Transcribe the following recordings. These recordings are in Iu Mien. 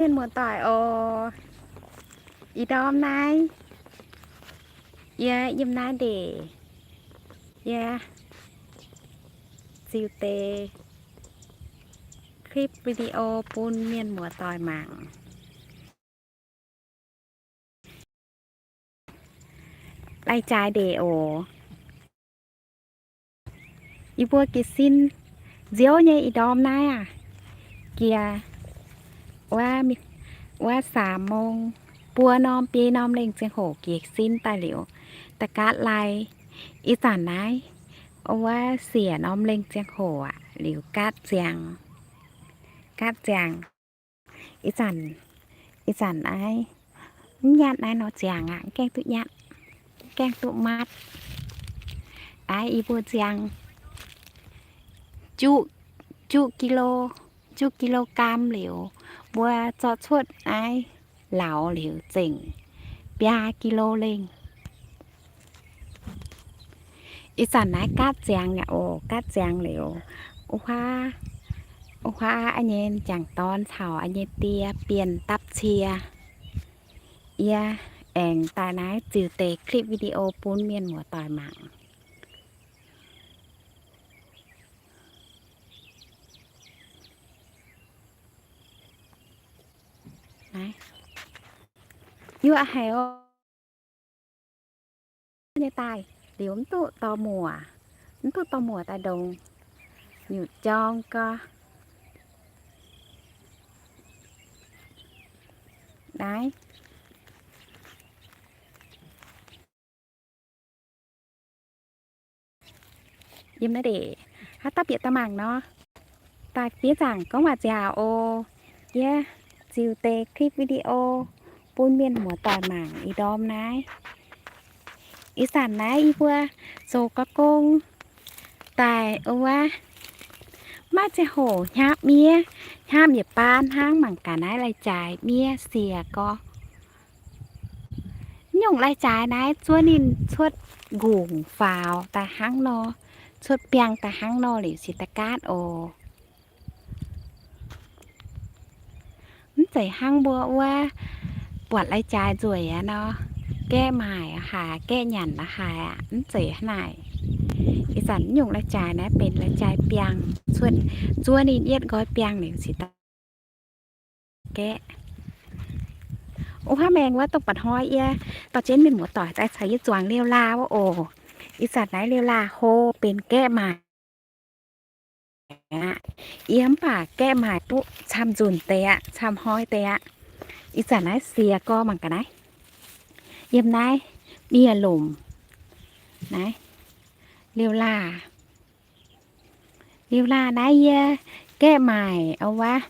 Mienh muoz-doic oc, ih ndorm naaiv yie yiem naaiv ndeic, yie ziux deix clip video bun mienh muoz-doic mangc. Lai-jaaix ndeic oc. Yie mbuo jiez sin nziouv nyei ih ndorm naaiv aqv. Jiex wuov, wuov สามโมง buo norm biei norm lengh ziangh hoc jiez sin daaih liuz, da'gaatv lai. Ih zanc naaiv wuov siec norm lengh ziangh hoc aqv, liuz gaatv ziangx, gaatv ziangx. Ih zanc, ih zanc naaiv mv nyatv naaiv nor ziangx aqv, mv gaengh duqv nyatv, mv gaengh duqv matv. Naaiv yie mbuo ziangx juqv, juqv กิโล, juqv กิโลกรัม liuz, mbuo zorqv cuotv naaiv lauz liuz zengc biaa กิโล lengh. Ih zanc naaiv gaatv ziangx yaac oc, gaatv ziangx liuz, wuov huaav, wuov huaav nyei m'jangc dorn caux nyei die bienh dapv cie. Yie aengx daaih naaiv ziux deix clip video bun mienh muoz-doic mangc. Naaiv yuoqv haic oc. Nyei daaih liuz mv duqv dorh muoc, mv duqv dorh muoc daaih ndongx, nyutc jorng gau. Naaiv yiem naaiv ndeic haaix dauh bieqc daaih mangc nor, daaih fiev zaangc gorngv waac nziaauc oc. Yie ziux deix clip video bun mienh muoz-doic mangc ih ndorm naaiv. Ih zanc naaiv yie mbuo zoux gong daaih wuov, maiv ziangh hoc hnyapv miev, hnyapv yietc baan hnangv, mangc gaax naaiv lai-jaaix miev siec gorx. Nyungc lai-jaaix naaiv zuov ninh cuotv nqungc faaux daaih hnangv nor, cuotv biangh daaih hnangv nor liuz cingx daaih gaatv oc. Mv zeiz hnangv mbuo wuov buatc lai-jaaix nzueic aqv nor, gaeqv maaic haaix, gaeqv nyanc haaix aqv, mv zeiz hnangv naaic. Ih zanc nyungc lai-jaaix naaiv benx lai-jaaix biangh, zuov ninh yietv nqoi biangh liuz cingx daaih gaeqv. Wuov huaav maengx wuov dongh mba'hnoi yie dorh jienv mienh muoz-doic daaih caux yie zuangx liouh laah wuov oc. Ih zanc naaiv liouh laah hlo benx gaeqv maaic aqv. Yie mv baac gaeqv maaic duqv camv nzunc deix aqv, camv hnoi deix aqv. Ih zanc naaiv siec gorx mangc gaax naaiv. Yiem naaiv miev lomc naaiv liouh laah. Liouh laah naaiv yie gaeqv maaic wuov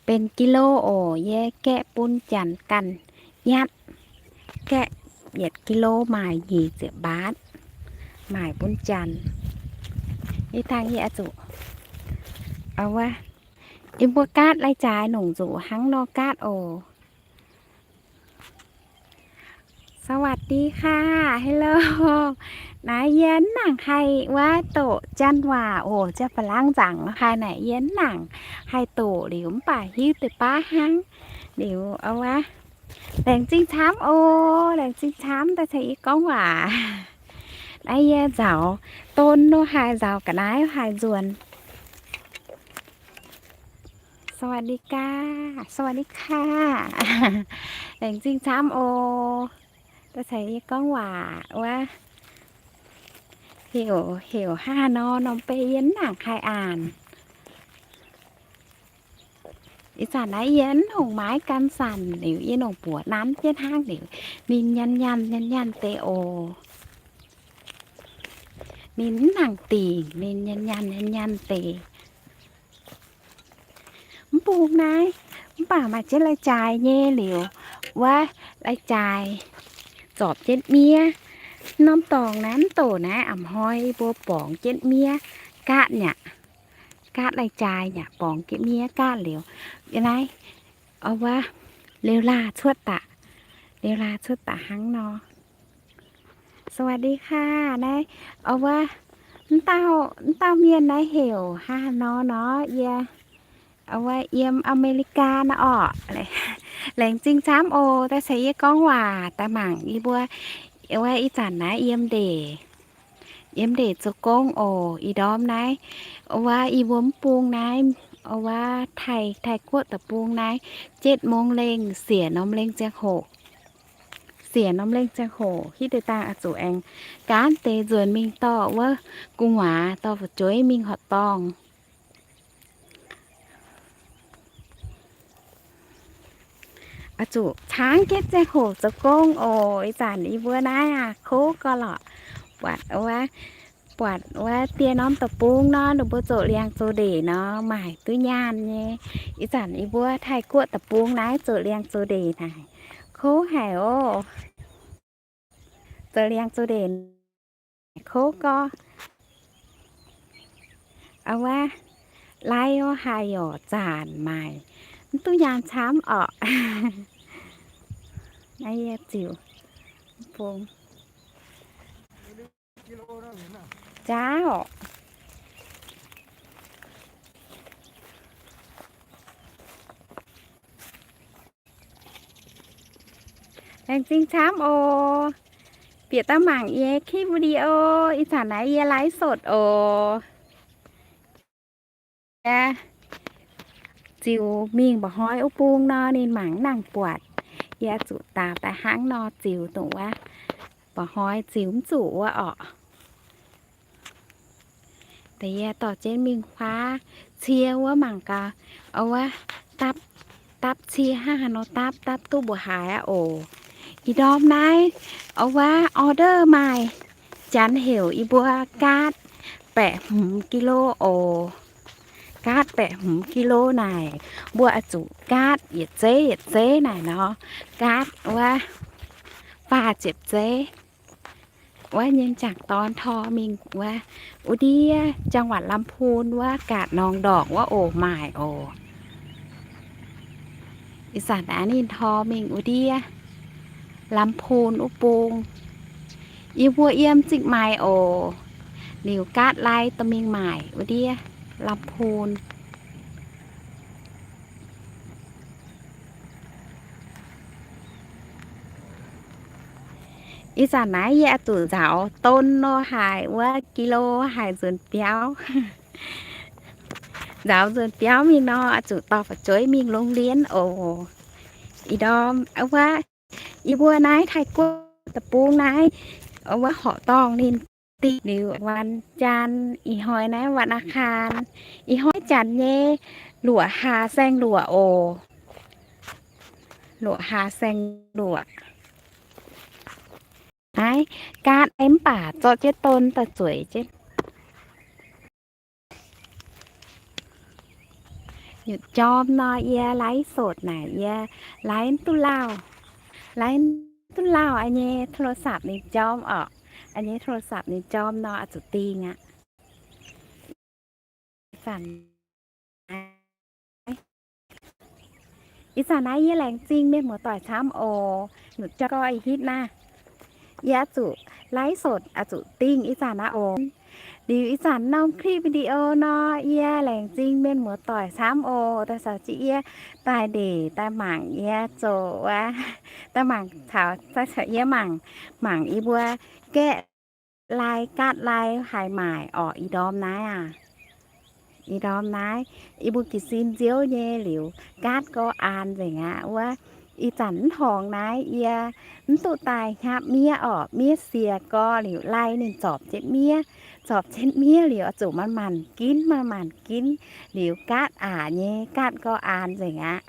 benx กิโล oc. Yie gaeqv bun janx ganh nyatv. Gaeqv yietc กิโล maaic nyic ziepc mbaatv, maaic bun janx. Ih dangh yie zuqc wuov, yie mbuo gaatv lai-jaaix nongc nzuqc hnangv nor gaatv oc. สวัสดีค่ะ Hello. Naaiv yie mv nangc haih wuov doqc janx waac oc. Janx-ba'langz nzaangc nor haih naaic yie mv nangc haih doqc liuz mv baac hiuv deix baav hnangv. Liuz wuov, laengz zingh camv oc. Laengz zingh camv daaih caux yie gorngv waac. Naaiv yie nzaaux don nor haih nzaaux ga'naaiv haih nzuonx. สวัสดีค่ะ สวัสดีค่ะ. Laengz zingh camv oc. Daaih caux yie gorngv waac wuov, heuc, heuc hnangv haaix nor norm bei yie mv nangc haih aanc. Ih zanc naaiv yie mv nongc maaiz gan sanc liuz, yie nongc buoz nanv jienv hnangv liuz, ninh nyanc nyanc nyanc nyanc deix oc. Ninh mv nangc dingc, ninh nyanc nyanc nyanc nyanc deix. Mv bung naaiv, mv baac maaih jienv lai-jaaix nyei liuz, wuov lai-jaaix zorpc jienv miev. Norm dorngx naaiv mv doqc naaiv, a'hnoi mbuo borngz jienv miev gaatv nyaqc, gaatv lai-jaaix nyaqc, borngz jienv miev gaatv liuz, naaiv, wuov, liouh laah cuotv daaih, liouh laah cuotv daaih hnangv nor. สวัสดีค่ะ naaiv, wuov, mv dauh, mv dauh mienh naaiv heuc hnangv haaix nor nor, yie wuov yiem Aa^me^li^gaa naaiv orqc. Laengz zingh camv oc. Daaih se yie gorngv waac daaih mangc yie mbuo wuov ih zanc naaiv yiem ndeic, yiem ndeic zoux gong oc. Ih ndorm naaiv, wuov yie mbuo mv bung naaiv, wuov Taiv, Taiv-Guoqv deic-bung naaiv, เจ็ดโมง lengh, siec norm lengh ziangh hoc, siec norm lengh ziangh hoc hitv deix dangh oix zuqc aengx gaanv deix nzuonx mingh dorh wuov gu'nguaaz dorh fu'jueiv mingh horqc dorngh. Oix zuqc caangv jienv ziangh hoc zoux gong oc. Ih zanc yie mbuo naaiv aqv, kouv gau lorqc. Buatc wuov, buatc wuov dieh norm deic-bung nor, ninh mbuo zoux liangx zoux ndeic nor, maaih duqv nyaanh nyei. Ih zanc yie mbuo Taiv-Guoqv deic-bung naaiv zoux liangx zoux ndeic naaic, kouv haic oc. Zoux liangx zoux ndeic kouv gau. Wuov, lai o haaix yorc zanc maaic, mv duqv nyaanh camv orqc. Naaiv yie ziux bung. Jaav orqc. Laengz zingh camv oc. Bieqc daaih mangc yie คลิปวิดีโอ. Ih zanc naaiv yie ไลฟ์สด oc. Yie ziux mingh mba'hnoi wuov bung nor, ninh mangc mv nangc buatc. Yie zuqc daaux daaih hnangv nor ziux dongh wuov, mba'hnoi ziux mv zuqc wuov orqc. Da'yie dorh jienv mingh huaav cie wuov mangc gaax, wuov, dapv, dapv cie hnangv haaix nor dapv, dapv duqv mbuoqc haaix aqv oc. Ih ndorm naaiv, wuov, order maaih janx heuc yie mbuo การ์ด baeqc hmz กิโล oc. การ์ด baeqc hmz กิโล naaic, mbuo oix zuqc การ์ด yietc zeiv yietc zeiv naaic nor, การ์ด wuov, faah ziepc zeiv. Wuov nyei m'jangc dorn tor mingh wuov, wuov ndiev จังหวัดลำพูน wuov กาดหนองดอก wuov oc, maaic oc. Ih zanc naaiv ninh tor mingh wuov ndiev ลำพูน wuov bung. Yie mbuo yiem Zingh Maaic oc. Liuz การ์ด lai dorh mingh maaic wuov ndiev ลำพูน. Ih zanc naaiv yie oix zuqc nzaaux ton nor haic wuov กิโล haic nzuonx biauv. Nzaaux nzuonx biauv mingh nor, oix zuqc dorh fu'jueiv mingh โรงเรียน oc. Ih ndorm wuov, yie mbuo naaiv Taiv-Guoqv deic-bung naaiv, wuov horqc dorngh ninh dingh liuz วันจันทร์, ih hnoi naaiv วันอังคาร. Ih hnoi janx nyei luoqc hlaax saeng-luoqc oc. Luoqc hlaax saeng-luoqc. Naaiv การ์ด mv baac zorqv jienv ton daaih zueiz jienv. Nyutc jorm nor yie ไลฟ์สด naaic yie ไลฟ์ mv duqv lauh, ไลฟ์ mv duqv lauh. A'nyei โทรศัพท์ ninh jorm orqc. A'nyei โทรศัพท์ ninh jorm nor oix zuqc dingh aqv. Ih zanc naaiv yie laengz zingh mienh muoz-doic camv oc. Nyutc jorm gau ih hitv naaiv, yie oix zuqc ไลฟ์สด oix zuqc dingh ih zanc naaiv oc. Liuz ih zanc norm คลิปวิดีโอ nor, yie laengz zingh mienh muoz-doic camv oc, daaih caux jienv yie daaih ndeic daaih mangc yie zoux wuov, daaih mangc caux, daaih caux yie mangc, mangc yie mbuo gaeqv lai, การ์ด lai haaix maaic orqc. Ih ndorm naaiv aac, ih ndorm naaiv yie mbuo jiez sin nziouv nyei liuz, การ์ด gau aan nzengc aqv wuov. Ih zanc mv horngx naaiv yie mv duqv daaih hnyapv miev orqc. Miev siec gau liuz lai ninh zorpc jienv miev, zorpc jienv miev liuz oix zuqc manc-manc ginv, manc-manc ginv liuz การ์ด aac nyei, การ์ด gau aan nzengc aqv.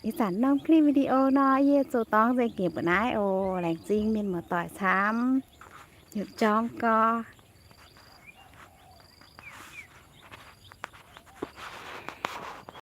Ih zanc norm คลิปวิดีโอ nor yie zoux dorngx nzengc njiec mbuo naaiv oc. Laengz zingh mienh muoz-doic camv. Nyutc jorm gau.